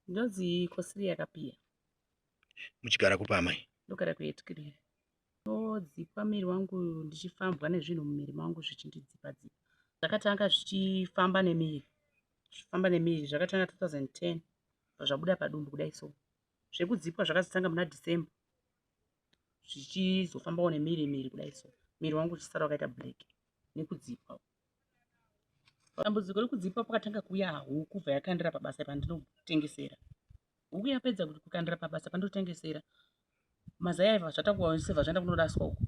Ndonzi Kosiria Kapiya. Muchigara kupi amai? Ndogara kuEtkiriri. Ndodzipwa muviri wangu ndichifambwa nezvinhu mumuviri mangu zvichindidzipa dzipa. Zvakatanga zvichifamba nemuviri, zvichifamba nemuviri zvakatanga 2010 zvabuda padumbu kudai so. Zvekudzipwa zvakazotanga muna December zvichizofambawo nemuviri muviri kudai so. Muviri wangu uchisara wakaita black nekudzipwa. Dambudziko rekudzipa pakatanga kuuya huku bva yakandira pabasa pandinotengesera. Huku yapedza kukandira pabasa pandinotengesera, mazai aiva zvatakuwa sevha zvaenda kunoraswa uko.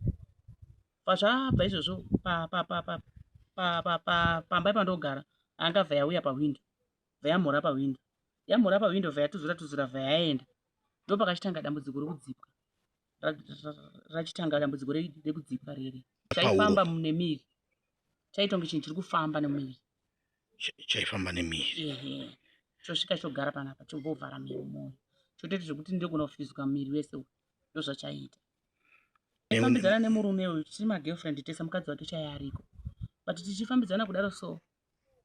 Pazvabva izvozvo pamba pandogara angabva yauya pahwindo, bva yamhora pahwindo. Yamhora pahwindo bva yatuzura tuzura bva yaenda. Ndopakachitanga dambudziko rekudzipwa. Rachitanga dambudziko rekudzipwa riri. Chaifamba nemiri. Chaitonge chinhu chiri kufamba nemuviri. Chaifamba nemiri. Ehe. Chosvika chogara panapa chombovhara miri moyo. Chotoita zvekuti ndogona kufizwa miri wese uyu. Ndozvachaiita. Taifambidzana nemurume uyu tichiri magirlfriend tese mukadzi wake chaiye ariko. But tichifambidzana kudaro so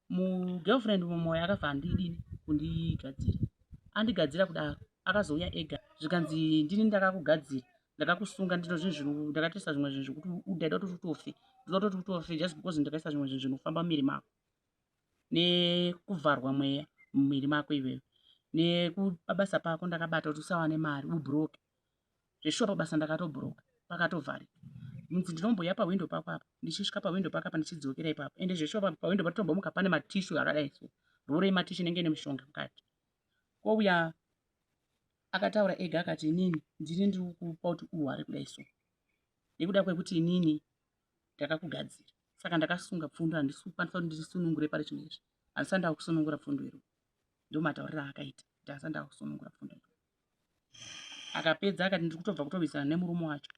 mugirlfriend mumoyo akabva andidini kundigadzira. Andigadzira kudaro akazouya ega zvikanzi ndini ndakakugadzira ndakakusunga ndino zvinhu zvino ndakatoisa zvimwe zvinhu zvekuti ndaida kuti utofe ndinoda kuti utofe just because ndakaisa zvimwe zvinhu zvinofamba mumuviri mako nekuvharwa mweya mumuviri mako iwewe nekupabasa pako ndakabata kuti usawane mari ubroke zveshuwa pabasa ndakatobroka pakatovharika munzi ndinombouya pahwindo pako apa ndichisvika pahwindo pako apa ndichidzokera ipapo ende zveshuwa pahwindo patotombomuka pane matishu akadai so roro yematishu inenge ine mishonga mukati kouya akataura ega akati inini ndini ndiri kukupa kuti uhware kudai so nekuda kwekuti inini ndakakugadzira saka ndakasunga pfundo handisi kukwanisa kuti ndisunungure pari zvino izvi handisati ndakusunungura pfundo iro ndomatauriro aakaita kuti handisati ndakusunungura pfundo iro akapedza akati ndiri kutobva kutorwisana nemurume wacho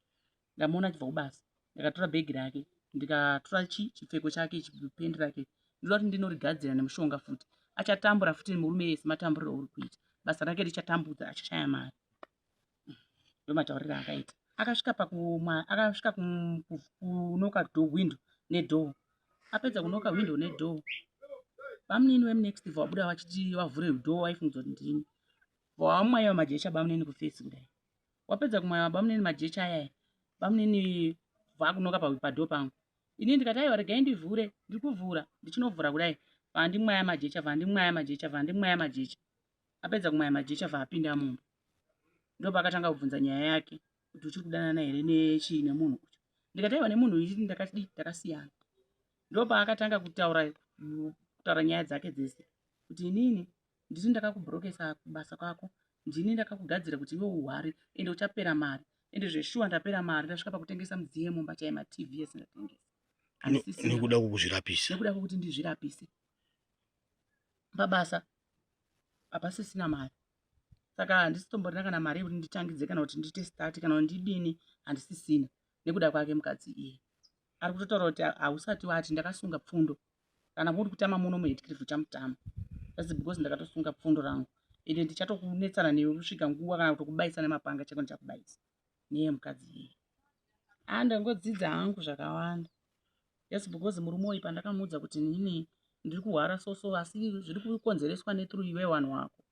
ndamuona achibva kubasa ndakatora bhegi rake ndikatora chipfeko chake chipendi rake ndinoda kuti ndinorigadzira nemushonga futi achatambura futi murume yese matamburiro uri kuita basa rake richatambudza achashaya mari ndomatauriro akaita akasvika pakumwa akasvika kunoka door window nedoor apedza kunoka window nedoor bamunini wemunext vabuda vachiti vavhure door vaifungidza kuti ndini vamwaiwa majecha bamunini kufesi kudai wapedza kumwaiwa bamunini majecha ayaya bamunini vakunoka padhoo pangu ini ndikati aiwa regai ndivhure ndiri kuvhura ndichinovhura kudai vandimwaya majecha vandimwaya majecha vandimwaya majecha apedza kumwaya majecha vaapinda mumba ndopakatanga kubvunza nyaya yake kuti uchiri kudanana here nechii nemunhu uyu ndikati aiwa nemunhu uyu ndakadii ndakasiyana ndopaakatanga kutaura kutaura nyaya dzake dzese kuti inini ndini ndakakubhurokesa kubasa kwako ndini ndakakugadzira kuti iwe uhware ende uchapera mari ende zveshuwa ndapera mari ndasvika pakutengesa midziyo yemumba chai matv ese ndatengesa nekuda kwekuzvirapisa nekuda kwekuti ndizvirapise pabasa hapasisina mari saka handisitomborina kana mari yekuti nditangidze kana kuti ndiite start kana kuti ndidini handisisina nekuda kwake mukadzi iye ari kutotaura kuti hausati wati ndakasunga pfundo kana muri kutama muno muHatcliffe uchamutama that's because ndakatosunga pfundo rangu ende ndichatokunetsana newe kusvika nguva kana kutokubaisa nemapanga chako ndichakubaisa neye mukadzi iye a ndangodzidza hangu zvakawanda just because murume uyu pandakamuudza kuti nini ndiri kuhwara soso asi zviri kukonzereswa nethrough iwe vanhu wako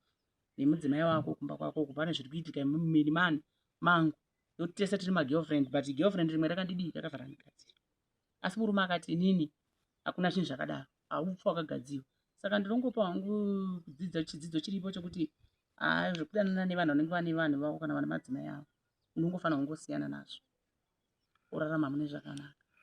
nemudzimai wako kumba kwako uko pane zviri kuitika mumiri mani mangu nokuti tese tiri magirlfriend but girlfriend rimwe rakandidii rakavhara ndigadzira asi murume akati inini hakuna zvinhu zvakadaro haufa wakagadziwa saka ndinongopa hangu kudzidza chidzidzo chiripo chekuti haa zvekudanana nevanhu vanenge vane vanhu vavo kana vane madzimai avo unongofanira kungosiyana nazvo urarama mune zvakanaka.